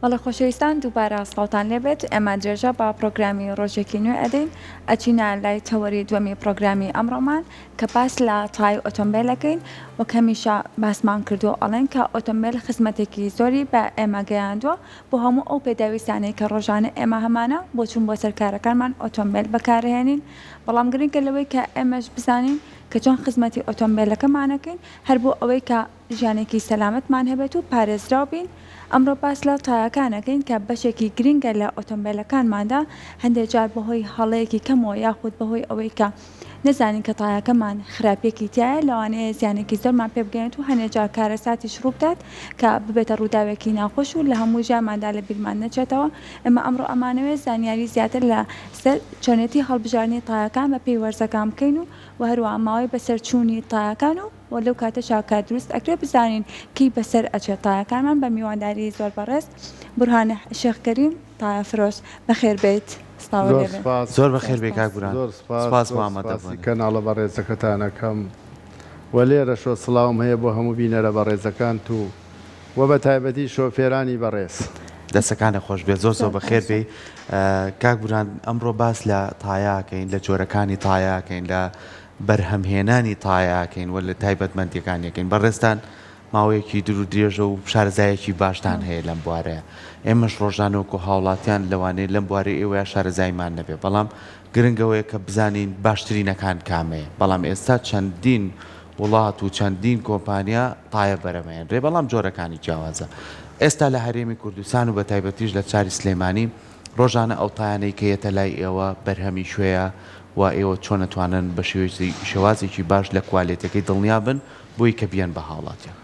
بەڵێ خۆشەویستان دووبارە سڵاوتان لێبێت ئێمە درێژە بە پڕۆگرامی ڕۆژێکی نوێ ئەدەین ئەچینە لای تەوەری دووەمی پڕۆگرامی ئەمڕۆمان کە باس لە تای ئۆتۆمبێل ئەکەین وەک هەمیشە باسمان کردووە ئەڵێن کە ئۆتۆمبێل خزمەتێکی زۆری بە ئێمە گەیاندووە بۆ هەموو ئەو پێداویستانەی کە ڕۆژانە ئێمە هەمانە بۆ چوون بۆ سەر کارەکانمان ئۆتۆمبێل بەکارئەهێنین بەڵام گرنگە لەوەی کە ئێمەش بزانین کە چۆن خزمەتی ئۆتۆمبێلەکەمان ئەکەین هەر بۆ ئەوەی کە ژیانێکی سەلامەتمان هەبێت و پارێزراو بین، ئەمڕۆ باس لە تایەکان ئەکەین کە بەشێکی گرنگە لە ئۆتۆمبێلەکانماندا، هەندێک جار بەهۆی هەڵەیەکی کەمەوە یاخود بەهۆی ئەوەی کە نەزانین کە تایەکەمان خراپیەکی تیایە لەوانەیە زیانێکی زۆرمان پێ بگەیەنێت و هەندێک جار کارەساتیش ڕووبدات کە ببێتە ڕووداوێکی ناخۆش و لە هەموو ژیانماندا لە بیرمان نەچێتەوە، ئێمە ئەمڕۆ ئەمانەوێت زانیاری زیاتر لە سەر چۆنێتی هەڵبژاردنی تایەکان بە پێی وەرزەکان بکەین و وە هەروەها ماوەی بەسەرچوونی تایەکان و وە لەو کاتەشا کە دروست ئەکرێ بزانین کەی بەسەر ئەچێت تایەکانمان بە میوانداری زۆر بەڕێز بورهان شێخ کەریم تایە فرۆش بەخێر بێیت سڵاوت زۆر لێبێ. سپاس. زۆر بەخێر زۆر بێی کاک سپاس. بورهان زۆر سپاس سپاس بۆ زۆر ئامادە سپاسی بوونت. کەناڵە بەڕێزەکەتان ئەکەم و لێرەشەوە سڵاوم هەیە بۆ هەموو بینەرە بەڕێزەکانت و وە بە تایبەتی شۆفێرانی بەڕێز. دەسەکانت خۆش بێت زۆر زۆر زۆر بەخێر باشە. بێی کاک بورهان ئەمڕۆ باس لە تایە ئەکەین لە جۆرەکانی تایە ئەکەین لە بەرهەمهێنانی تایە ئەکەین و لە تایبەتمەندیەکانی ئەکەین بەڕێزتان ماوەیەکی دوور و درێژە و شارەزایەکی باشتان هەیە لەم بوارەیە ئێمەش ڕۆژانە وەکو هاوڵاتیان لەوانەیە لەم بوارەی ئێوەیا شارەزاییمان نەبێ بەڵام گرنگ ئەوەیە کە بزانین باشترینەکان کامەیە بەڵام ئێستا چەندین وڵات و چەندین کۆمپانیا تایە بەرەمەیەنرێ بەڵام جۆرەکانی جیاوازە ئێستا لە هەرێمی کوردستان و بەتایبەتیش لە شاری سلێمانی ڕۆژانە ئەو تایانەی کە یەتە لای ئێوە بەرهەمی کوێیە و ئێوە چۆن ئەتوانن بە شێوازێکی باش لە کوالێتیەکەی دڵنیا بن بۆی کە بیەن بە هاوڵاتیان؟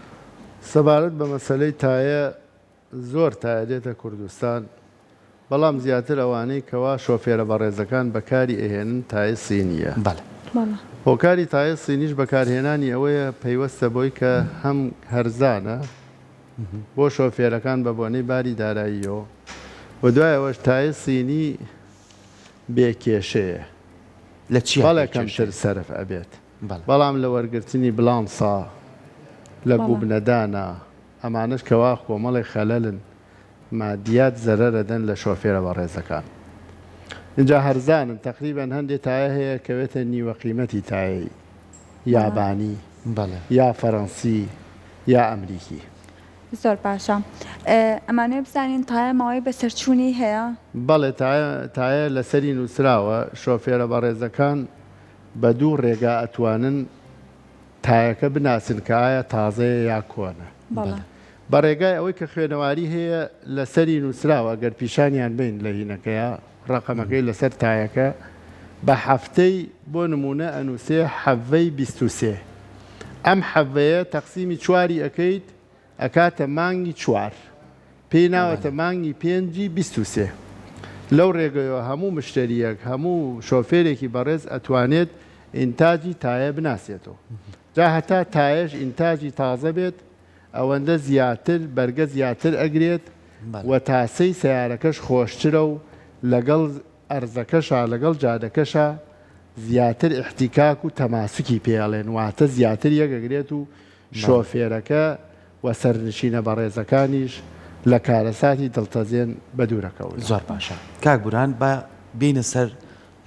سەبارەت بە مەسەلەی تایە زۆر تایە دێتە کوردستان بەڵام زیاتر ئەوانەی کەوا شۆفێرە بەڕێزەکان بەکاری ئەهێنن تایە سینیە. بەڵێ. هۆکاری تایە سینیش بەکارهێنانی ئەوەیە پەیوەستە بۆی کە هەم هەرزانە بۆ شۆفێرەکان بە بۆنەی باری داراییەوە و دوای ئەوەش تایە سینی بێ کێشەیە. لە چیا بەڵێ بێ کەمتر کێشەیە؟ سەرف ئەبێت بەڵێ. بەڵام لە وەرگرتنی بلانسا لە بەڵێ. گوبنەدانا ئەمانەش کەوا کۆمەڵێک خەلەلن مادیات زەرەر ئەدەن لە شۆفێرە بەڕێزەکان ئینجا هەرزانن تەقریبەن هەندێ تایە هەیە کەوێتە نیوە قیمەتی تایەی بەڵێ. یابانی بەڵێ. یا فەرەنسی یا ئەمریکی. زۆر باشە ئەمانەوێ بزانین تایە ماوەی بەسەرچوونی هەیە؟ بەڵێ تایە تایە لەسەری نوسراوە شۆفێرە بەڕێزەکان بە دوو ڕێگا ئەتوانن تایەکە بناسن کە ئایا تازەیە یا کۆنە. بەڵێ. بە ڕێگای ئەوەی کە خوێنەواری هەیە لەسەری نوسراوە گەر پیشانیان بەین لە هینەکەیا ڕەقەمەکەی لەسەر تایەکە بە هەفتەی بۆ نمونە ئەنوسێ حەڤەی 23 ئەم حەڤەیە تەقسیمی چواری ئەکەیت ئەکاتە مانگی چوار پێی ناوەتە مانگی پێنجی 23 لەو ڕێگەیەوە هەموو مشتەریەک هەموو شۆفێرێکی بەڕێز ئەتوانێت ئینتاجی تایە بناسێتەوە جا هەتا تایەش ئینتاجی تازە بێت ئەوەندە زیاتر بەرگە زیاتر ئەگرێت و تاسەی سەیارەکەش خۆشترە و لەگەڵ ئەرزەکەشا لەگەڵ جادەکەشا زیاتر ئیحتیکاک و تەماسوکی پێ ئەڵێن واتە زیاتر یەک ئەگرێت و شۆفێرەکە و سەرنشینە بەڕێزەکانیش لە کارەساتی دڵتەزێن بەدوورەکەونەوە. زۆر باشە کاک بورهان با بێینە سەر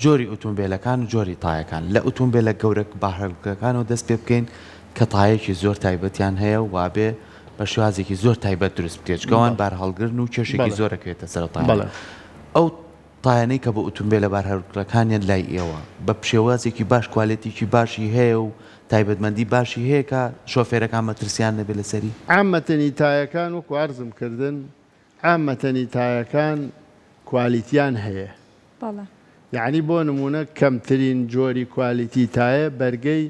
جۆری ئوتومبێلەکان و جۆری تایەکان، لە ئوتومبێلە گەورە بارهەڵگرەکانەوە دەست پێ بکەین کە تایەکی زۆر تایبەتیان هەیە و ئەبێ بە شێوازێکی زۆر تایبەت دروست بکرێت چونکە ئەوان بارهەڵگرن و کێشێکی زۆر ئەکەوێتە سەر ئەو تایانە. ئەو تایانەی کە بۆ ئوتومبێلە بارهەڵگرەکانیان لای ئێوە بە شێوازێکی باش کوالێتیکی باشی هەیە و تایبەتمەندی باشی هەیە کە شۆفێرەکان مەترسیان نەبێت لەسەری؟ عامەتەنی تایەکان وەکو عەرزم کردن عامەتەنی تایەکان کوالیتیان هەیە. بەڵێ. یەعنی بۆ نموونە کەمترین جۆری کوالیتی تایە بەرگەی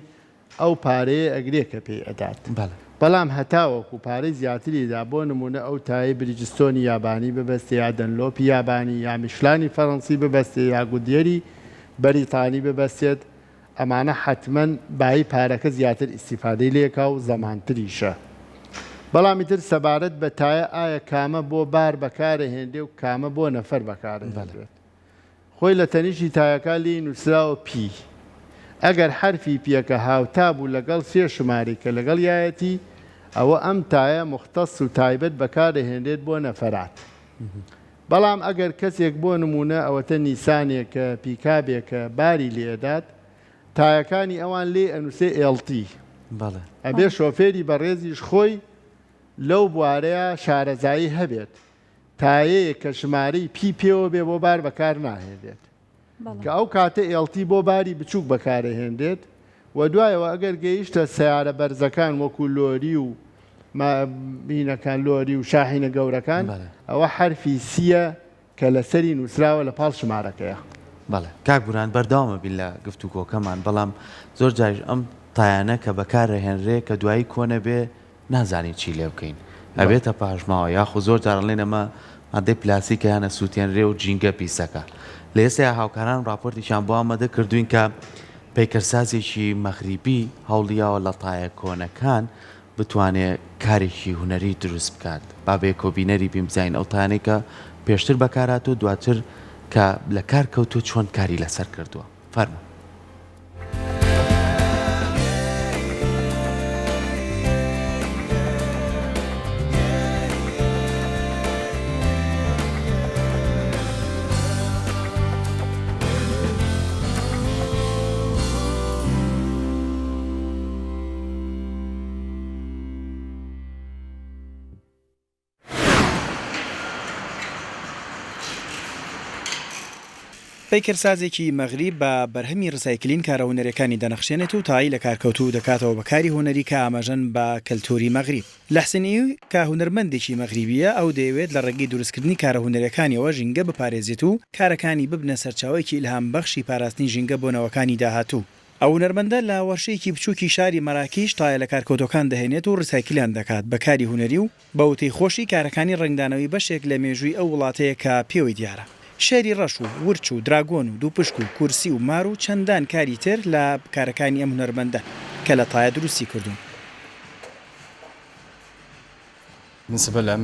ئەو پارەیە ئەگرێ کە پێی ئەدات. بەڵێ. بەڵام هەتاوەکو پارەی زیاتری دا بۆ نموونە ئەو تایەی بریجستۆنی یابانی ببەستێ یا دەنلۆپی یابانی یا میشلانی فەرەنسی ببەستێ یا گودیەری بەریتانی ببەستێت ئەمانە حەتمەن بایی پارەکە زیاتر ئیستیفادەی لێکا و زەمانتریشە. بەڵام ئیتر سەبارەت بە تایە ئایا کامە بۆ بار بەکارەهێنرێ و کامە بۆ نەفەر بەکارەهێنرێت؟ خۆی لە تەنیشتی تایەکە لێی نووسراوە پی. ئەگەر حەرفی پیەکە هاوتا بوو لەگەڵ سێ شمارەی کە لەگەڵیایەتی ئەوە ئەم تایە موختەس و تایبەت بەکاردەهێنرێت بۆ نەفەرات. بەڵام ئەگەر کەسێک بۆ نموونە ئەوەتە نیسانێکە، پیکابێکە، باری لێ ئەدات، تایەکانی ئەوان لێی ئەنووسێ LT. بەڵێ. ئەبێ شۆفێری بەڕێزیش خۆی لەو بوارەیا شارەزایی هەبێت. تایەیەک کە ژمارەی P پێوە بێ بۆ بار بەکار ناهێنرێت. کە ئەو کاتە LT بۆ باری بچووک بەکارەهێنرێت و دوایەوە ئەگەر گەیشتە سەیارە بەرزەکان وەکو لۆری و مینەکان لۆری و شاحینە گەورەکان ئەوە حەرفی C یە کە لەسەری نووسراوە لە پاڵ ژمارەکەیە. بەڵێ کاک بورهان بەردەوامە بین لە گفتوگۆکەمان بەڵام زۆر جاریش ئەم تایانە کە بەکارەهێنرێ کە دوایی کۆنەبێ نازانین چی لێ بکەین ئەبێتە پاشماوە یاخود زۆر جار ئەڵێن ئەمە مادەی پلاستیکە یان ئەسوتێنرێ و ژینگە پیسەکە لە ئێستایا هاوکاران ڕاپۆرتێکیان بۆ ئامادە کردوین کە پەیکەرسازێکی مەغریبی هەوڵیاوە لە تایە کۆنەکان بتوانێ کارێکی هونەری دروست بکات با بەیەکەوە بینەری بین بزانین ئەو تایانەی کە پێشتر بەکارهاتووە دواتر کە لە کار کەوتووە چۆن کاری لەسەر کردووە فەرموو. پەیکەرسازێکی مەغریب بە بەرهەمی ڕیسایکلین کارە هونەریەکانی دەنەخشێنێت و تایی لەکارکەوتوو دەکاتەوە بە کاری هونەری کە ئاماژەن بە کەلتوری مەغریب. لەحسن ئیوی کە هونەرمەندێکی مەغریبییە، ئەو دەیەوێت لە ڕێگەی دروستکردنی کارە هونەریەکانیەوە ژینگە بپارێزێت و کارەکانی ببنە سەرچاوەیەکی ئیلهامبەخشی پاراستنی ژینگە بۆ نەوەکانی داهاتوو. ئەو هونەرمەندە لە وەرشەیەکی بچووکی شاری مەراکیش تایە لەکارکەوتووەکان دەهێنێت و ڕیسایکلیان دەکات بە کاری هونەری و بە وتەی خۆشی کارەکانی ڕەنگدانەوەی بەشێک لە مێژووی ئەو وڵاتەیە کە پێوەی دیارە. شێری ڕەش و ورچ و دراگۆن و دووپشک و کورسی و مار و چەندان کاری تر لە کارەکانی ئەم هونەرمەندەن کە لە تایە دروستی کردوون.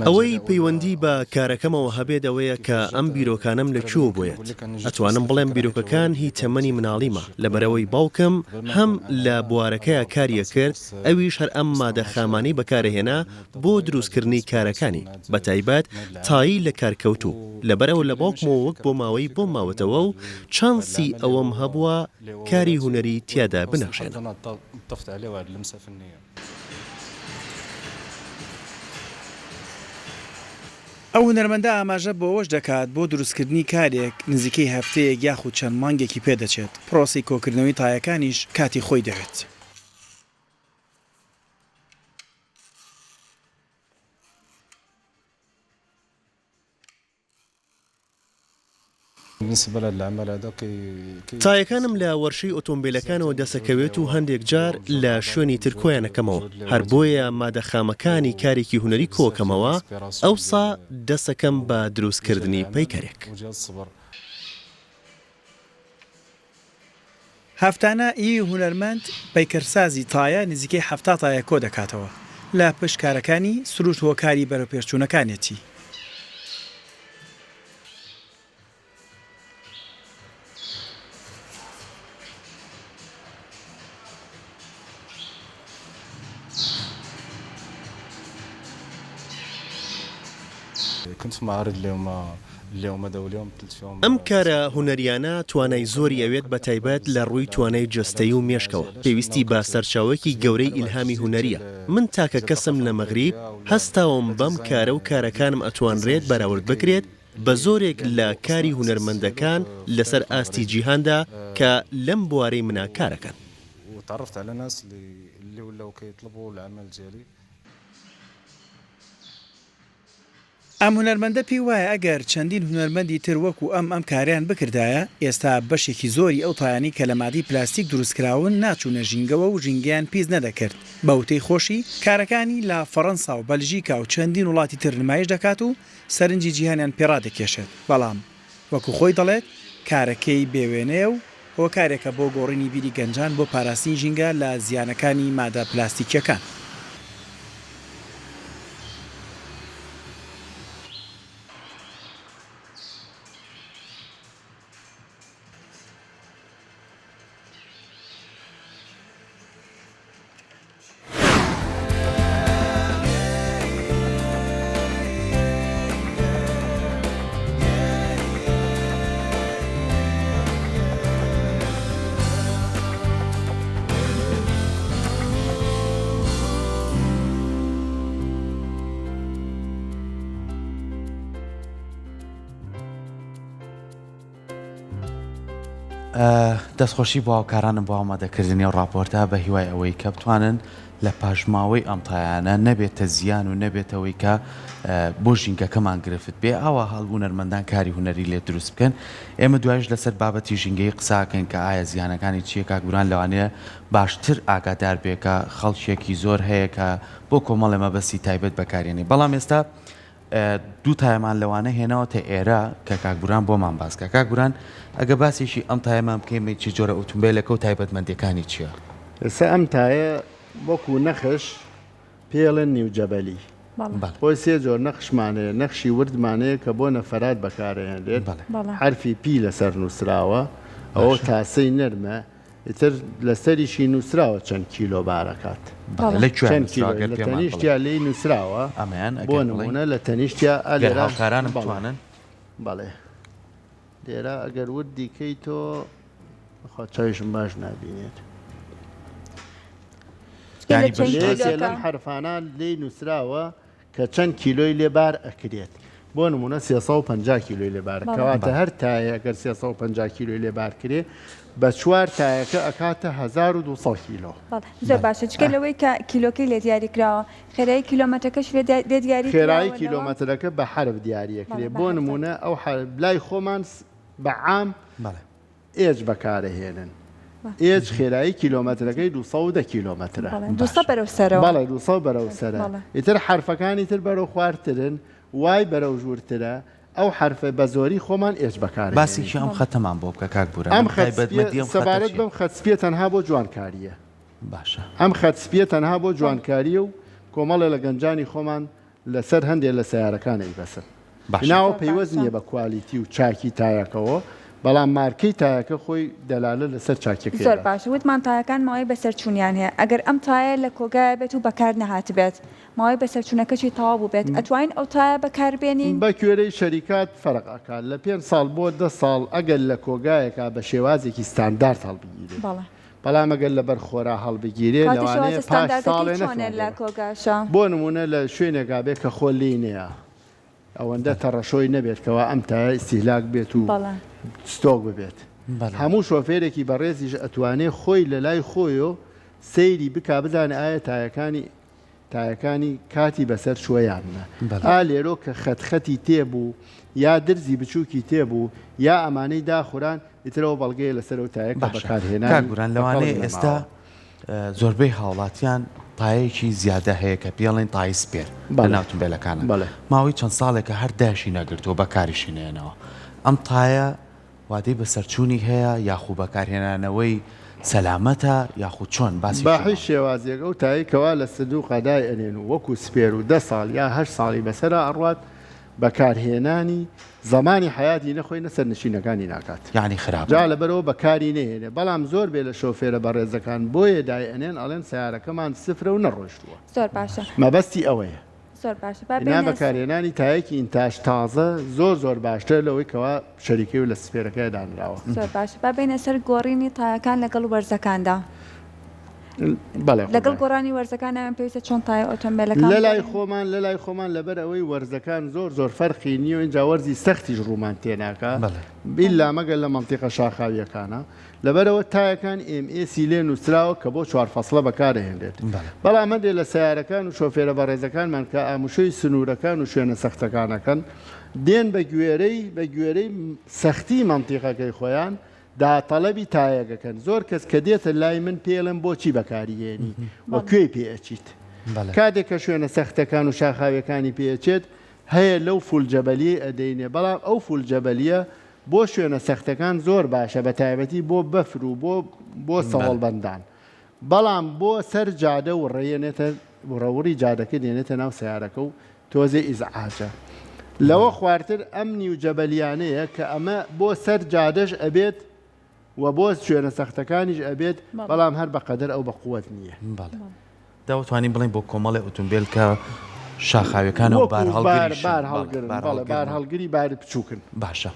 ئەوەی پەیوەندی بە کارەکەمەوە هەبێت ئەوەیە کە ئەم بیرۆکانەم لە کوێوە بۆ یەت. ئەتوانم بڵێم بیرۆکەکان هی تەمەنی مناڵیمە، لەبەرئەوەی باوکم هەم لە بوارەکەیا کاری ئەکرد، ئەویش هەر ئەم مادە خامانەی بەکارئەهێنا بۆ دروستکردنی کارەکانی، بەتایبەت تایی لەکارکەوتوو، لەبەرئەوە لە باوکمەوە وەک بۆماوەیی بۆم ماوەتەوە و چانسی ئەوەم هەبووە کاری هونەری تیادا بنەخشێنم. ئەو هونەرمەندە ئاماژە بۆ ئەوەش دەکات، بۆ دروستکردنی کارێک نزیکەی هەفتەیەک یاخود چەند مانگێکی پێدەچێت، پرۆسەی کۆکردنەوەی تایەکانیش کاتی خۆی دەوێت. تایەکانم لە وەرشەی ئۆتۆمبێلەکانەوە دەسەکەوێت و هەندێک جار لە شوێنی تر کۆیانەکەمەوە، هەر بۆیە مادە خامەکانی کارێکی هونەری کۆکەمەوە، ئەوسا دەسەکەم بە دروستکردنی پەیکەرێک. هەفتانە ی هونەرمەند پەیکەرسازی تایە نزیکەی 70 تایە کۆدەکاتەوە، لە پشت کارەکانی سروشت هۆکاری بەرەوپێشچوونەکانێتی. ئەم کارە هونەریانە توانای زۆری ئەوێت بەتایبەت لە ڕووی توانای جەستەیی و مێشکەوە، پێویستی بە سەرچاوەیەکی گەورەی ئیلهامی هونەرییە، من تاکە کەسم لە مەغریب هەستاوم بەم کارە و کارەکانم ئەتوانرێت بەراورد بکرێت بە زۆرێک لە کاری هونەرمەندەکان لەسەر ئاستی جیهاندا کە لەم بوارەی منا کارەکەن. ئەم هونەرمەندە پێی وایە ئەگەر چەندین هونەرمەندی تر وەکو ئەم ئەم کارەیان بکردایە، ئێستا بەشێکی زۆری ئەو تایانەی کە لە مادەی پلاستیک دروستکراون ناچوونە ژینگەوە و ژینگەیان پیس نەدەکرد. بە وتەی خۆشی، کارەکانی لە فەڕەنسا و بەلژیکا و چەندین وڵاتی تر نمایش دەکات و سەرنجی جیهانیان پێ ڕادەکێشێت، بەڵام وەکو خۆی دەڵێت کارەکەی بێ وێنەیە و هۆکارێکە بۆ گۆڕینی بیری گەنجان بۆ پاراستنی ژینگە لە زیانەکانی مادە پلاستیکییەکان. دەستخۆشی بۆ هاوکارانم بۆ ئامادەکردنی ئەو ڕاپۆرتە بە هیوای ئەوەی کە بتوانن لە پاشماوەی ئەم تایانە نەبێتە زیان و نەبێتەوەی کە بۆ ژینگەکەمان گرفت بێ ئاوا هەڵ هونەرمەندان کاری هونەری لێ دروست بکەن ئێمە دوایش لەسەر بابەتی ژینگەیی قساکەین کە ئایا زیانەکانی چییە کاک بوران لەوانەیە باشتر ئاگادار بێ کە خەڵکێکی زۆر هەیە کە بۆ کۆمەڵێ مەبەستی تایبەت بەکارێنێ بەڵام ئێستا دوو تایەمان لەوانە هێناوەتە ئێرە کە کاک بوران بۆمان باس کا. کاک بوران ئەگە باسێکی ئەم تایەمان بکەی مەی چ جۆرە ئوتومبێلێکە و تایبەتمەندیەکانی چیە؟ ئێستا ئەم تایە وەکو نەخش پێی ئەڵێن نیو جەبەلی. بەڵێ. خۆی سێ جۆر نەخشمان هەیە، نەخشی وردمان هەیە کە بۆ نەفەرات بەکارئەهێنرێت، بەڵێ. حەرفی پی لەسەر نووسراوە، ئەوە باشە. تاسەی نەرمە، ئیتر لەسەریشی نووسراوە چەند کیلۆ بارەکات. بەڵێ لە کوێ چەند نووسراوە کیلۆی گەر لە پێمان بڵێی؟ تەنیشتیا لێی نووسراوە ئەمەیان بۆ ئەگەر بڵێی نموونە لە تەنیشتیا ئا گەر لێرە هاوکارانم بەڵێ بتوانن. بەڵێ لێرە ئەگەر وردی کەی تۆ بەخوا چاویشم باش نابینێت. جگە لە یانی بە چەند لە یەکێ کیلۆکە؟ لەم حەرفانە لێی نووسراوە کە چەند کیلۆی لێ بار ئەکرێت بۆ نمونە 350 کیلۆی لێ بار کەواتە هەر تایە ئەگەر 350 کیلۆی لێ بار کرێ بە چوار تایەکە ئەکاتە 1200 کیلۆ. زۆر باشە جگە لەوەی کە کیلۆکەی لێ دیاری کراوە خێرایی کیلۆمەترەکەش لێ دیاری کراوە؟ خێرایی کیلۆمەترەکە بە حەرف دیاری ئەکرێ بۆ نمونە ئەو حەرف لای خۆمان بە عام H بەکارئەهێنن. H خێرایی کیلۆمەترەکەی 210 کیلۆمەترە. بەڵێ 200 بەرەو سەرەوە. بەڵێ 200 بەرەو سەرە. ئیتر حەرفەکانی تر بەرەو خوارترن، Y بەرەو ژوورترە، ئەو حەرفە بە زۆری خۆمان H بەکارئەهێنین. باسێکی ئەم خەتەمان بۆ بکە کاک بوران. ئەم خەت سپیە تایبەتمەندی ئەم خەتە سەبارەت چیە؟ بەم خەت سپیە تەنها بۆ جوانکارییە. باشە. ئەم خەت سپیە تەنها بۆ جوانکارییە و کۆمەڵێ لە گەنجانی خۆمان لەسەر هەندێ لە سەیارەکان ئەیبەسن. باشە. ناوە زۆر پەیوەست باشە. نییە بە quality و چاکی تایەکەوە، بەڵام مارکەی تایەکە خۆی دەلالە لەسەر چاکیەکەی زۆر ئەدات. باشە وتمان تایەکان ماوەی بەسەرچوونیان هەیە ئەگەر ئەم تایە لە کۆگایە بێت و بەکار نەهاتبێت ماوەی بەسەرچوونەکەشی تەواو بووبێت ئەتوانین ئەو تایە بەکاربێنین؟ بە کوێرەی شەریکات فەرق ئەکات لە پێنج ساڵ بۆ دە ساڵ ئەگەر لە کۆگایەکا بە شێوازێکی ستاندارد هەڵبگیرێ. بەڵێ. بەڵام ئەگەر لەبەر خۆرا هەڵبگیرێ کەواتە لەوانەیە شێوازە پاش ستانداردەکەی ساڵێ چۆنە لە نەتوانرێ. کۆگاشا؟ بۆ نموونە لە شوێنێکا بێ کە خۆر لێی نەیا ئەوەندە تەڕەشۆی نەبێت کەوا ئەم تایە ئیستیهلاک بێت و بەڵێ. ستۆک ببێت. بەڵێ. هەموو شۆفێرێکی بەڕێزیش ئەتوانێ خۆی لەلای خۆیۆ سەیری بکا بزانێ ئایا تایەکانی تایەکانی کاتی بەسەر چووە یان نا. بەڵێ. ئا لێرۆ کە خەت خەتی تێ بوو یا درزی بچووکی تێ بوو یا ئەمانەی داخوران ئیتر ئەوە بەڵگەیە لەسەر ئەو تایە کە باشە بەکارهێنانی کاک گوران بە کەڵک لەوانەیە ئێستا نەماوە. زۆربەی هاوڵاتیان تایەیەکی زیادە هەیە کە پێڵێن تای spare لە بەڵێ. ناو ئوتومبێلەکانە بەڵێ. ماوەی چەند ساڵێکە هەر داشی نەگرتووە بەکاریشی نەیەنەوە ئەم تایە وادەی بەسەرچوونی هەیە یاخو بەکارهێنانەوەی سەلامەتە یاخو چۆن باسی بە چی هیچ ماوە؟ شێوازێک ئەو تایەی کەوا لە سندوقا دایئەنێن و وەکو spare و دە ساڵ یا هەشت ساڵی بەسەرا ئەڕوات بەکارهێنانی زەمانی حەیاتی نە خۆی نە سەرنشینەکانی ناکات یەعنی خراپە. جا لەبەرئەوە بەکاری نەهێنێ بەڵام زۆر بێ لە شۆفێرە بەڕێزەکان بۆیە دایئەنێن ئەڵێن سەیارەکەمان سفرە و نەڕۆیشتووە زۆر باشە. مەبەستی ئەوەیە. زۆر باشە با نا بێینە بەکارهێنانی تایەکی ئینتاج تازە زۆر زۆر باشترە لەوەی کەوا شەریکەی و لە spare ەکەیا دانراوە. زۆر باشە با بێینە سەر گۆڕینی تایەکان لەگەڵ وەرزەکاندا. بەڵێ لەگەڵ قوربان. گۆڕانی وەرزەکان ئەمە پێویستە چۆن تایە ئۆتۆمبێلەکان لەلای بگۆڕین؟ خۆمان لەلای خۆمان لەبەر ئەوەی وەرزەکان زۆر زۆر فەرقی نییە و ئینجا وەرزی سەختیش ڕوومان تێناکا بەڵێ. ئیلا مەگەر لە مەنتیقە شاخاوییەکانا لەبەرئەوە تایەکان MS ی لێ نووسراوە کە بۆ چوار فەسڵە بەکارئەهێنرێت. بەڵام هەندێ لە سەیارەکان و شۆفێرە بەڕێزەکانمان کە ئاموشۆی سنوورەکان و شوێنە سەختەکان ئەکەن دێن بە گوێرەی بە گوێرەی سەختی مەنتیقەکەی خۆیان دا تەڵەبی تایەک ئەکەن. زۆر کەس کە دێتە لای من پێی ئەڵێم بۆچی بەکاری هێنی و کوێی پێ ئەچیت؟ کاتێک کە شوێنە سەختەکان و شاخاویەکانی پێ ئەچێت هەیە لەو full جەبەلیەی ئەدەینێ بەڵام ئەو full جەبەلیە بۆ شوێنە سەختەکان زۆر باشە بەتایبەتی بۆ بەفر و بۆ بۆ سەهۆڵبەندان بەڵام بۆ سەر جادە وڕێنێتە وڕەوڕی جادەکە دێنێتە ناو سەیارەکە و تۆزێ ئیزعاجە لەوە خوارتر ئەم نیو جەبەلیانەیە کە ئەمە بۆ سەر جادەش ئەبێت و بۆ شوێنە سەختەکانیش ئەبێت بەڵام هەر بەقەدەر ئەو بە قوت نییە. بەڵێ دەتوانین بڵێین بۆ کۆمەڵێ ئوتومبێل کە شاخاویەکانە و بارهەڵگریشن. بارهەڵگرن بەڵێ بارهەڵگری باری بچووکن. باشە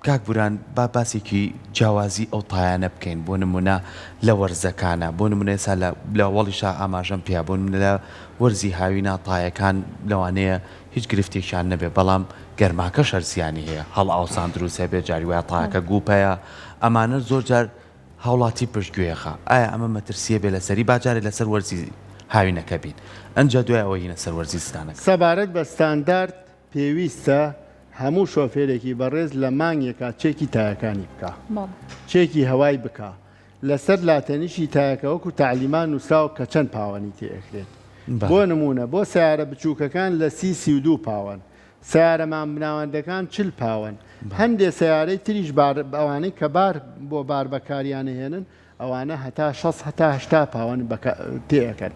کاک بوران با باسێکی جیاوازی ئەو تایانە بکەین بۆ نمونە لە وەرزەکانە بۆ نمونە ئێستا لە لە وەڵیشا ئاماژەم پێیا بۆ نمونە لە وەرزی هاوینا تایەکان لەوانەیە. هیچ گرفتێکیان نەبێ بەڵام گەرماکەش هەر زیانی هەیە هەڵئاوسان دروست هەبێ جاری وایە تایەکە گوپەیە ئەمانە زۆر جار هاوڵاتی پشت گوێ خا ئایا ئەمە مەترسیە بێ لەسەری با جارێ لەسەر وەرزی هاوینەکە بین ئەنجا دوای ئەوە یینە سەر وەرزی زستانەکە. سەبارەت بە ستاندارد پێویستە هەموو شۆفێرێکی بەڕێز لە مانگێکا چێکی تایەکانی بکا چێکی هەوای بکا لەسەر لاتەنیشتی تایەکە وەکو تەعلیمان نوسراوە کە چەند پاوەنی تێ ئەکرێت بۆ نمونە بۆ سەیارە بچوکەکان لە سی 32 پاوەن سەیارە مامناوەندەکان 40 پاوەن هەندێ سەیارەی تریش بار ئەوانەی کە بار بۆ بار بەکاریان ئەهێنن ئەوانە هەتا 60 هەتا 80 پاوەن تێ ئەکەن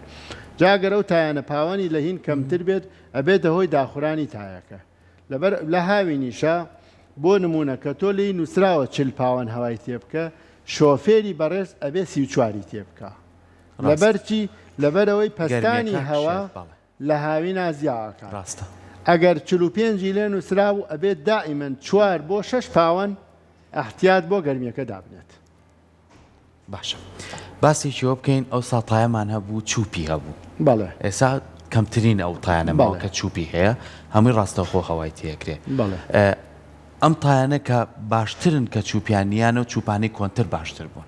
جا گەر ئەو تایانە پاوەنی لە هین کەمتر بێت ئەبێتە هۆی داخورانی تایەکە لەبەر لە هاوینیشا بۆ نموونە کە تۆ لێی نووسراوە 40 پاوەن هەوای تێ بکە شۆفێری بەڕێز ئەبێ 34ی تێ بکا لەبەر چی لەبەرەوەی پەستانی گەرمیەکە هەوا کشێت بەڵێ لە هاوینا زیا ئەکات ڕاستە. ئەگەر 45 ی لێ نووسرابوو ئەبێت دائیمەن چوار بۆ شەش پاوەن ئەحتیات بۆ گەرمیەکە دابنێت. باشە باسێکی ئەوە بکەین ئەوسا تایەمان هەبوو چوپی هەبوو بەڵێ. ئێسا کەمترین ئەو تایانە ماوە بەڵێ. کە چوپی هەیە هەمووی ڕاستەوخۆ هەوای تێکرێ بەڵێ. ئەم تایانە کە باشترن کە چوپیان نیانە و چوپانەی کۆنتر باشتر بوون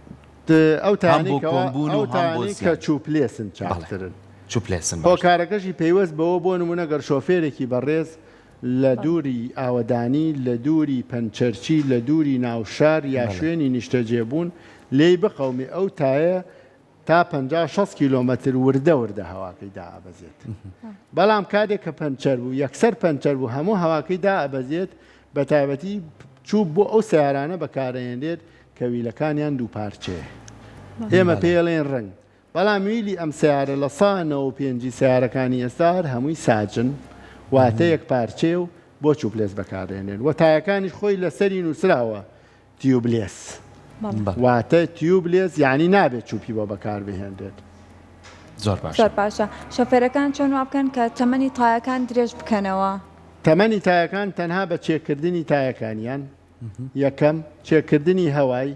ئەو هەم تایانەی بۆ کەوا کۆنبوون ئەو و هەم بۆ تایانەی کە زیان چوپلێسن بەڵێ چاکترن چوپلێسن باشترن. هۆکارەکەشی پەیوەست بەوە بۆ نموونە گەر شۆفێرێکی بەڕێز لە دووری ئاوەدانی، لە دووری پەنچەرچی، لە دووری ناو شار یا شوێنی نیشتەجێبوون لێی بقەومێ ئەو تایە تا 50 60 کیلۆمەتر وردە وردە هەواکەی دائەبەزێت. بەڵام کاتێک کە پەنچەر بوو یەکسەر پەنچەر بوو هەموو هەواکەی دائەبەزێت بە تایبەتی چوو بۆ ئەو سەیارانە بەکارئەهێنرێت کە ویلەکانیان دووپارچەیە. ئێمە پێی ئەڵێین ڕەنگ. بەڵام ویلی ئەم سەیارە لە سا 95 ی سەیارەکانی ئێستا هەر هەمووی ساجن واتە یەک پارچەیە و بۆ tubeless بەکاردێنرێن وە تایەکانیش خۆی لەسەری نووسراوە tubeless واتە tubeless یانی نابێت چوپی بۆ بەکار بهێنرێت. زۆر باشە. زۆر باشە شۆفێرەکان چۆن وابکەن کە تەمەنی تایەکان درێژ بکەنەوە؟ تەمەنی تایەکان تەنها بە چێککردنی تایەکانیان یەکەم چێککردنی هەوای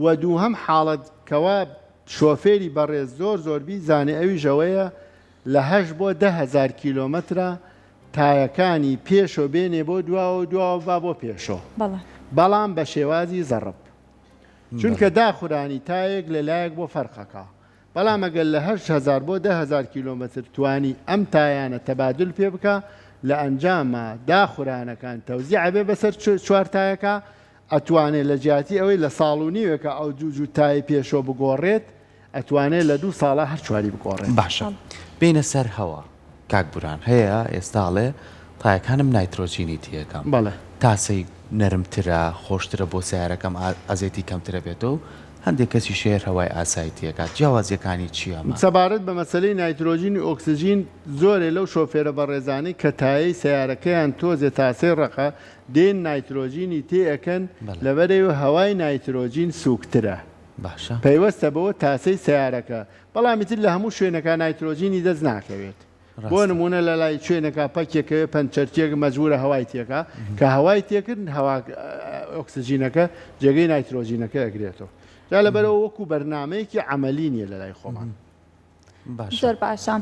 و دووهەم حاڵەت کەوا شۆفێری بەڕێز زۆر زۆر بیزانێ ئەویش ئەوەیە لە هەشت بۆ 10,000 کیلۆمەترا تایەکانی پێشۆ بێنێ بۆ دواوە و دواوە با بۆ پێشۆ بەڵێ. بەڵام بە شێوازی زەڕب چونکە داخورانی تایەک لە لایەک بۆ فەرقەکا بەڵام ئەگەر لە 8000 بۆ 10000 کیلۆمەتر توانی ئەم تایانە تەبادل پێ بکا لە ئەنجاما داخورانەکان تەوزیع ئەبێ بەسەر چوار تایەکا ئەتوانێ لە جیاتی ئەوەی لە ساڵ و نیوێکا ئەو دوو جووت تایەی پێشۆ بگۆڕێت، ئەتوانێ لە دوو ساڵا هەر چواری بگۆڕێت. باشە بێینە سەر هەوا کاک بوران هەیە ئێستا ئەڵێ تایەکانم نایترۆجینی تێکەم بەڵێ. تاسەی نەرمترە خۆشترە بۆ سەیارەکەم ئەزێتی کەمترە بێتەوە هەندێک کەسیش هەیە هەوای ئاسایی تێکات جیاوازیەکانی چیە ئەمە؟ سەبارەت بە مەسەلەی نایترۆجین و ئۆکسجین زۆرێ لەو شۆفێرە بەڕێزانەی کە تایەی سەیارەکەیان تۆزێ تاسەی ڕەقە دێن نایترۆجینی تێ ئەکەن لەبەرئەوی هەوای نایترۆجین سوکترە باشە. پەیوەستە بەوە تاسەی سەیارەکە بەڵام ئیتر لە هەموو شوێنەکا نایترۆجینی دەست ناکەوێت بۆ ڕاستە. نمونە لە لای شوێنەکا پەکێکەوێ پەنچەرچیەک مەجبورە هەوای تێکا کە هەوای تێکرد هەوا ئۆکسجینەکە جێگەی نایترۆجینەکە ئەگرێتەوە جا لەبەرئەوە وەکو بەرنامەیەکی عەمەلی نیە لە لای خۆمان. باشە. زۆر باشە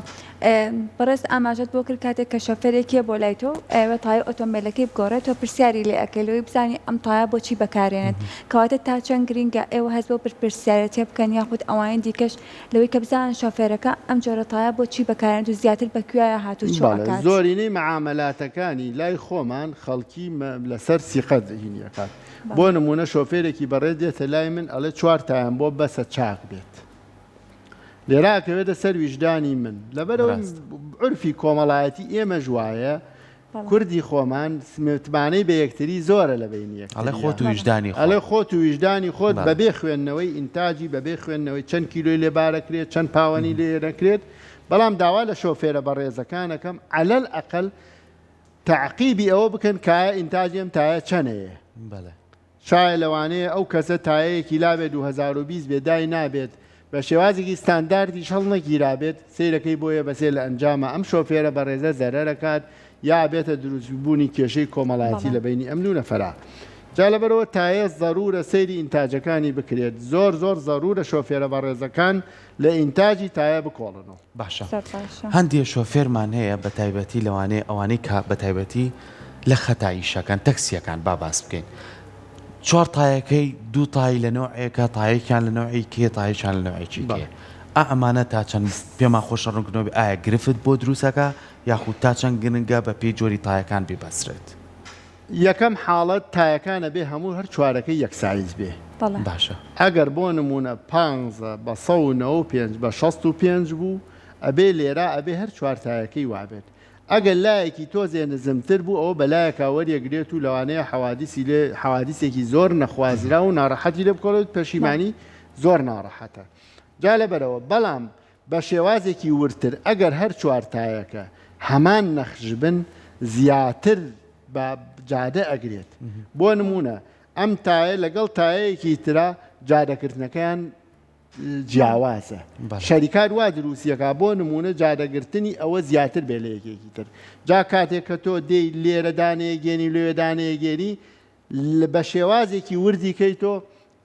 بەڕێز ئاماژەت بۆ کرد کاتێک کە شۆفێرێک یە بۆ لای تۆ ئەیەوێت تایەی ئۆتۆمبێلەکەی بگۆڕێت تۆ پرسیاری لێ ئەکەی لەوەی بزانی ئەم تایە بۆچی بەکارێنێت کەواتە تا چەند گرینگە ئێوە هەست بەو پرسیارەتیە بکەن یاخود ئەوانی دیکەش لەوەی کە بزانن شۆفێرەکە ئەم جۆرە تایە بۆچی بەکارێنێت و زیاتر بە کوێیا هاتوچۆ بەڵێ ئەکات. زۆرینەی مەعامەلاتەکانی لای خۆمان خەڵکی لەسەر سیقە هینی ئەکات بۆ بەڵێ. نموونە شۆفێرێکی بەڕێز دێتە لای من ئەڵێ چوار تایەم بۆ بەسە چاک بێت لێرە ئەکەوێتە سەر ویژدانی من لەبەرئەوەی ڕاستە. عورفی کۆمەڵایەتی ئێمەش وایە بەڵێ. کوردی خۆمان متمانەی بە یەکتری زۆرە لە بەینی ئەڵێ یەکتریا. خۆت و بەڵێ. ویژدانی ئەڵێ خۆت. خۆت و ویژدانی خۆت بەڵێ. بەبێ خوێندنەوەی ئینتاجی بەبێ خوێندنەوەی چەند کیلۆی لێ بارەکرێت چەند پاوەنی لێ نەکرێت بەڵام داوا لە شۆفێرە بەڕێزەکان ئەکەم عەلەل ئەقەل تەعقیبی ئەوە بکەن کایە ئینتاجی ئەم تایە چەنەیە. بەڵێ. شایە لەوانەیە ئەو کەسە تایەیەکی لابێت 2020 بێ دای نابێت بە شێوازێکی ستانداردیش هەڵنەگیرابێت سەیرەکەی بۆیە بەسێ لە ئەنجاما ئەم شۆفێرە بەڕێزە زەرەرەکات یا ئەبێتە دروست بوونی کێشەی کۆمەڵایەتی بەڵێ. لە بەینی ئەم دوو نەفەرا. جا لەبەرئەوە تایە زەرورە سەیری ئینتاجەکانی بکرێت زۆر زۆر زەرورە شۆفێرە بەڕێزەکان لە ئینتاجی تایە بکۆڵنەوە. باشە زۆر باشە. هەندێ شۆفێرمان هەیە بە تایبەتی لەوانەیە ئەوانەی کە بە تایبەتی لە خەتا ئیشەکەن تەکسیەکان با باس بکەین چوار تایەکەی دوو تای لە نەوعێکە تایەکیان لە نەوعی کێ تایەکیان لە نەوعێکی کێ بەڵێ. ئا ئەمانە تا چەند پێمان خۆشە ڕوونکردنەوە بێ ئایا گرفت بۆ دروست ئەکا یاخود تا چەند گرنگە بە پێی جۆری تایەکان بیبەسرێت؟ یەکەم حاڵەت تایەکان ئەبێ هەموو هەر چوارەکەی یەک سایز بێ. بەڵێ. باشە. ئەگەر بۆ نموونە پانزە بە 195 بە 65 بوو ئەبێ لێرا ئەبێ هەر چوار تایەکەی وابێت. ئەگەر لایەکی تۆزێ نزمتر بوو ئەوە بە لایەکا وەریەگرێت و لەوانەیە حەوادیسی لێ حەوادیسێکی زۆر نەخوازراو و ناڕەحەتی لێ بکەوێت پەشیمانی زۆر ناڕەحەتە. جا لەبەرئەوە بەڵام بە شێوازێکی وردتر ئەگەر هەر چوار تایەکە هەمان نەخش بن زیاتر بە جادە ئەگرێت بۆ نمونە ئەم تایە لەگەڵ تایەیەکی ترا جادەکردنەکەیان جیاوازە شەریکات وا دروستیەکە بۆ نمونە جادەگرتنی ئەوە زیاتر بێ لە یەکێکی تر جا کاتێک کە تۆ دێی لێرە دانەیەگێنی لەوێ دانەیەگێنی بە شێوازێکی وردی کەی تۆ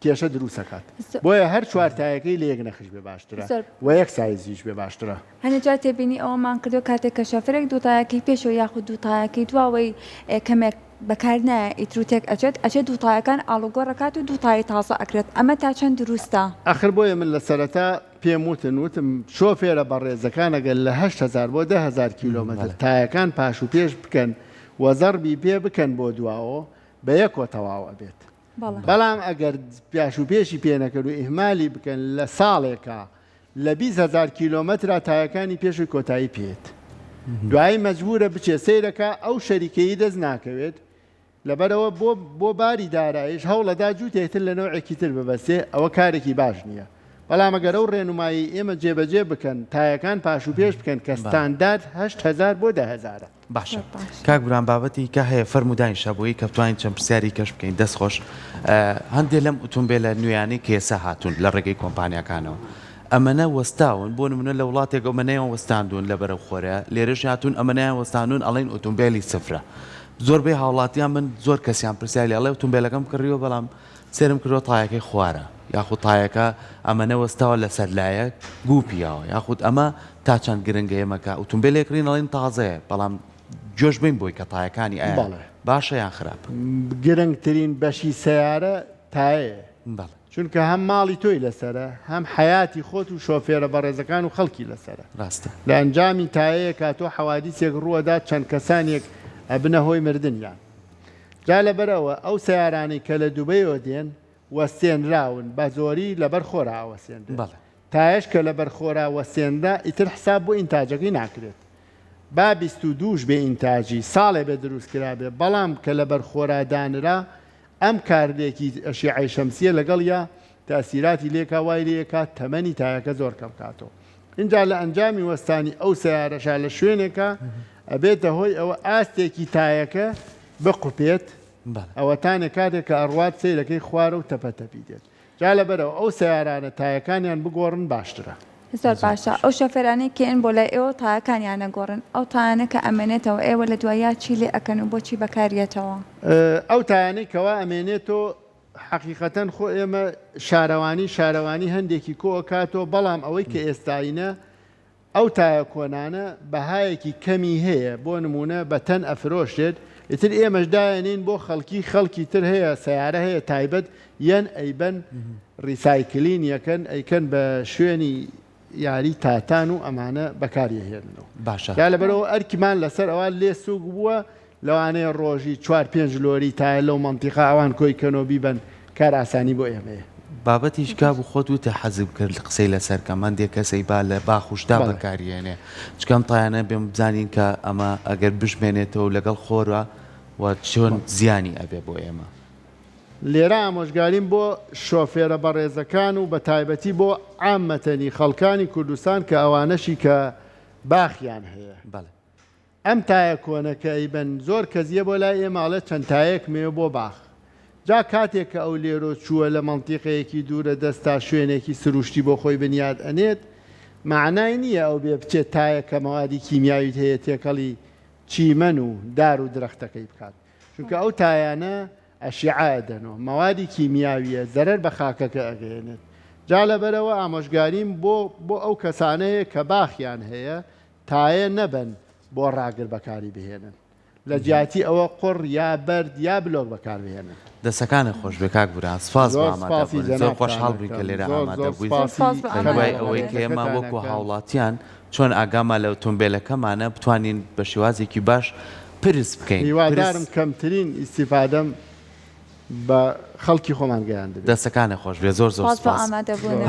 کێشە دروست ئەکات بۆیە هەر چوار تایەکەی لە یەک نەخش بێ باشترە و یەک سایزیش بێ باشترە. هەنێ جار تێبینی ئەوەمان کردوە کاتێک کە شۆفێرێک دوو تایەکەی پێشەوە یاخود دوو تایەکەی دواوەی کەمێک بەکار نایە ئیتر و تێک ئەچێت ئەچێت دوو تایەکان ئاڵوگۆڕ ئەکات و دوو تایەی تازە ئەکرێت ئەمە تا چەند دروستە؟ ئەخر بۆیە من لە سەرەتا پێم وتن وتم شۆفێرە بەڕێزەکان ئەگەر لە 8000 بۆ 10000 کیلۆمەتر تایەکان پاش و پێش بکەن و زەڕبی پێ بکەن بۆ دواوە بە یەکۆ تەواو ئەبێت. بەڵام ئەگەر پاش و پێشی پێ نەکەن و ئیهمالی بکەن لە ساڵێکا لە 20 هەزار کیلۆمەترا تایەکانی پێشوی کۆتایی پێت دوایی مەجبورە بچێت سەیرەکە ئەو شەریکەی دەست ناکەوێت لەبەرەوە بۆ بۆ باری دارایش هەوڵەدا جووتێکتر لە نەوعێکی تر ببەستێ ئەوە کارێکی باش نییە بەڵام ئەگەر ئەو ڕێنمایی ئێمە جێبەجێ بکەن تایەکان پاش و پێش بکەن کە ستاندارد 8000 بۆ 10000ە. باشە کاک برام بابەتی کە هەیە فەرموو دانیشە بۆی کە بتوانین چەند پرسیاری کەش بکەین دەست خۆش هەندێ لەم ئوتومبێلە نوێیانەی کە ئێستا هاتوون لە ڕێگەی کۆمپانیاکانەوە ئەمەنە وەستاون بۆ نمونە لە وڵاتێک ئەمەنەیان وەستاندون لە بەرەو خۆرە لێرەش هاتوون ئەمەنەیان وەستاندون ئەڵێن ئوتومبێلی سفرە زۆربەی هاوڵاتیان من زۆر کەسیان پرسیاری ئەڵێ ئوتومبێلەکەم کڕیوە بەڵام سێرم کردوە تایەکەی خوارە یاخود تایەکە ئەمەنە وەستاوە لەسەر لایەک گوو پیاوە یاخود ئەمە تا چەند گرنگە ئێمە کە ئوتومبێلێک کڕین ئەڵێن تازەیە بەڵام گوێش بەین بۆی کە تایەکانی ئایا بەڵێ. باشە یان خراپ. گرنگترین بەشی سەیارە تایەیە بەڵێ. چونکە هەم ماڵی تۆی لەسەرە هەم حەیاتی خۆت و شۆفێرە بەڕێزەکان و خەڵکی لەسەرە ڕاستە. لە ئەنجامی تایەیەکا تۆ حەوادیسێک ڕووەدات چەند کەسانێک ئەبنە هۆی مردنیان جا لەبەرئەوە ئەو سەیارانەی کە لە دوبەیەوە دێن وەستێنراون بە زۆری لەبەر خۆرا ئەوەسێنرێن بەڵێ. تایەش کە لەبەر خۆرا وەستێنرا ئیتر حساب بۆ ئینتاجەکەی ناکرێت با 22 ش بێ ئینتاجی ساڵێ بێ دروست کرابێ بەڵام کە لەبەر خۆرا دانرا ئەم کارلێکی ئەشیعەی شەمسیە لەگەڵیا تاسیراتی لێکا وای لێکا تەمەنی تایەکە زۆر کەم کاتەوە ئینجا لە ئەنجامی وەستانی ئەو سەیارەشا لە شوێنێکا ئەبێتە هۆی ئەوە ئاستێکی تایەکە بقوپێت ئەوەتانێ کاتێک کە ئەڕوات سەیرەکەی خوارە و تەپە تەپی دێت جا لەبەرئەوە ئەو سەیارانە تایەکانیان بگۆڕن باشترە. زۆر باشە ئەو شۆفێرانەی کە ێن بۆ لای ئێوە تایەکانیان ئەگۆڕن ئەو تایانە کە ئەمێنێتەوە ئێوە لە دواییا چی لێ ئەکەن و بۆچی بەکار یەتەوە؟ ئەو تایانەی کەوا ئەمێنێتەوە حەقیقەتەن خۆ ئێمە شارەوانی شارەوانی هەندێکی کۆ ئەکاتەوە بەڵام ئەوەی کە ئێستاینە ئەو تایە کۆنانە بەهایەکی کەمی هەیە بۆ نموونە بە تەن ئەفرۆشرێت ئیتر ئێمەش دایەنێین بۆ خەڵکی خەڵکی تر هەیە سەیارە هەیە تایبەت یەن ئەیبەن recycling یەکەن ئەیکەن بە شوێنی یاری تاتان و ئەمانە بەکاری ئەهێننەوە باشە. جا لەبەرئەوە ئەرکمان لەسەر ئەوە لێ سووک بووە لەوانەیە ڕۆژی چوار پێنج لۆری تایە لەو مەنتیقە ئەوان کۆی کەنەوە بیبەن کار ئاسانی بۆ ئێمەیە. بابەتیش کابوو خۆت وتت حەزم کرد قسەی لەسەر کەم هەندێک کەس ئەیبا لە باخ و شتا بەڵێ. بەکاری ئەنێ چونکە ئەم تایانە بێم بزانین کە ئەمە ئەگەر بشمێنێتەوە لەگەڵ خۆرا و چۆن زیانی ئەبێ بۆ ئێمە. لێرە ئامۆژگاریم بۆ شۆفێرە بەڕێزەکان و بە تایبەتی بۆ عامەتەنی خەڵکانی کوردستان کە ئەوانەشی کە باخیان هەیە. بەڵێ. ئەم تایە کۆنە کە ئەیبەن زۆر کەس یە بۆ لای ئێمە ئەڵێ چەند تایەکم هەیە بۆ باخ جا کاتێک کە ئەو لێرۆ چووە لە مەنتیقەیەکی دوورە دەست تا شوێنێکی سروشتی بۆ خۆی بنیات ئەنێت مەعنای نییە ئەو بێ بچێت تایە کە مەوادی کیمیاویت هەیە تێکەڵی چیمەن و دار و درەختەکەی بکات چونکە ئەو تایانە. ئەشیعە ئەدەنەوە مەوادی کیمیاویە زەرەر بە خاکەکە ئەگەیەنێت جا لەبەرئەوە ئامۆژگاریم بۆ بۆ ئەو کەسانە هەیە کە باخیان هەیە تایە نەبەن بۆ ڕاگر بەکاری بهێنن لە جیاتی ئەوە قوڕ یا بەرد یا بلۆک بەکار بهێنن. دەسەکانت خۆش بێ کاک بورهان سپاس بۆ زۆر ئامادە سپاسی بوونت زۆر جەنابتان خۆشحاڵ بووین کە ئەکەم لێرە زۆر ئامادە زۆر بوویت سپاسی سپاس بۆ بە هیوای ئامادە ئەوەی کە ئێمە کەناڵە وەکو بەڕێزەکەتان ئەکەم. هاوڵاتیان چۆن ئاگامان لە ئۆتۆمبێلەکەمانە بتوانین بە شێوازێکی باش پرس بکەین پرس هیوادارم کەمترین ئیستیفادەم بە خەڵکی خۆمان گەیاندبێت. دەسەکانت خۆش بێ زۆر زۆر سپاس بۆ سپاس. ئامادەبوونت.